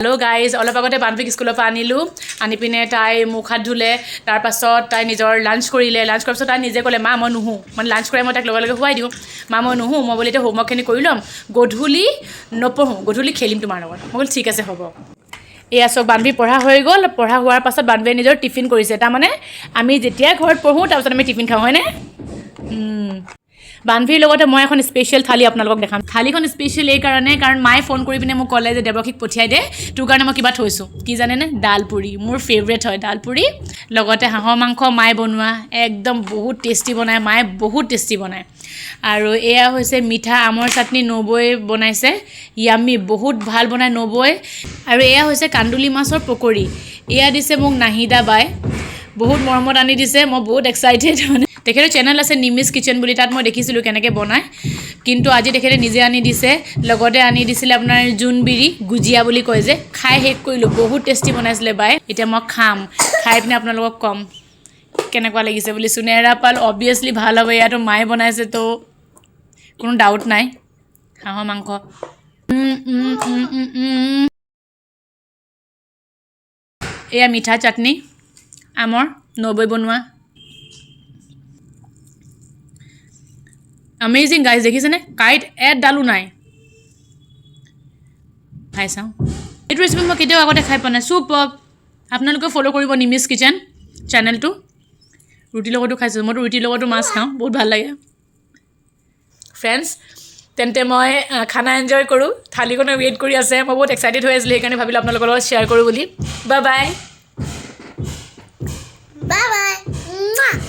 Hello' guys, অলপ আগতে বান্ধৱীক স্কুলৰ পৰা আনিলোঁ। আনি পিনে তাই মুখ হাত ধুলে। তাৰপাছত তাই নিজৰ লাঞ্চ কৰিলে। লাঞ্চ কৰাৰ পিছত তাই নিজে ক'লে, "মা, মই নুশু।" মানে লাঞ্চ কৰাই মই তাইক লগে লগে শুৱাই দিওঁ। "মা, মই নুশু, মই বোলে এতিয়া হোমৱৰ্কখিনি কৰি ল'ম, গধূলি নপঢ়োঁ, গধূলি খেলিম তোমাৰ লগত।" মই বোলো, "ঠিক আছে, হ'ব।" এয়া চাওক, বান্ধৱী পঢ়া হৈ গ'ল। পঢ়া হোৱাৰ পাছত বান্ধৱীয়ে নিজৰ টিফিন কৰিছে। তাৰমানে আমি যেতিয়া ঘৰত পঢ়োঁ, তাৰপিছত আমি টিফিন খাওঁ, হয়নে? বান্ধৱীৰ লগতে মই এখন স্পেচিয়েল থালি আপোনালোকক দেখাম। থালিখন স্পেচিয়েল এই কাৰণে, কাৰণ মায়ে ফোন কৰি পিনে মোক ক'লে যে দেৱৰ্ষিক পঠিয়াই দে, তোৰ কাৰণে মই কিবা থৈছোঁ। কি জানেনে? ডাল পুৰি। মোৰ ফেভৰেট হয় ডাল পুৰি। লগতে হাঁহৰ মাংস মায়ে বনোৱা, একদম বহুত টেষ্টি বনায় মায়ে, বহুত টেষ্টি বনায়। আৰু এয়া হৈছে মিঠা আমৰ চাটনি, নবৌয়ে বনাইছে। য়াম্মি, বহুত ভাল বনায় নবৌয়ে। আৰু এয়া হৈছে কান্দুলি মাছৰ পকৰি। এয়া দিছে মোক নাহিদা বাই, বহুত মৰমত আনি দিছে। মই বহুত এক্সাইটেড। মানে তেখেতৰ চেনেল আছে নিমিজ কিচেন বুলি, তাত মই দেখিছিলোঁ কেনেকৈ বনায়। কিন্তু আজি তেখেতে নিজে আনি দিছে। লগতে আনি দিছিলে আপোনাৰ জোনবিৰি, গুজিয়া বুলি কয় যে। খাই শেষ কৰিলোঁ, বহুত টেষ্টি বনাইছিলে বাই। এতিয়া মই খাম, খাই পিনে আপোনালোকক ক'ম কেনেকুৱা লাগিছে বুলি। চুনেৰা পাল অবভিয়াছলি ভাল হ'ব, ইয়াতো মায়ে বনাইছে, তো কোনো ডাউট নাই। হাঁহৰ মাংস উম, উম, উম, উম, উম। এয়া মিঠা চাটনি আমৰ, নবৈ বনোৱা। আমেজিং গাইজ, দেখিছেনে? কাঁইট এডালো নাই। খাই চাওঁ। এইটো ৰেচিপি মই কেতিয়াও আগতে খাই পোৱা নাই। চুপ, আপোনালোকেও ফ'ল' কৰিব নিমিজ কিচেন চেনেলটো। ৰুটিৰ লগতো খাইছোঁ। মইতো ৰুটিৰ লগতো মাছ খাওঁ, বহুত ভাল লাগে। ফ্ৰেণ্ডছ, তেন্তে মই খানা এনজয় কৰোঁ। থালিখনে ৱেইট কৰি আছে। মই বহুত এক্সাইটেড হৈ আছিলোঁ, সেইকাৰণে ভাবিলোঁ আপোনালোকৰ লগত শ্বেয়াৰ কৰোঁ বুলি। Bye bye. Bye bye. Mwah.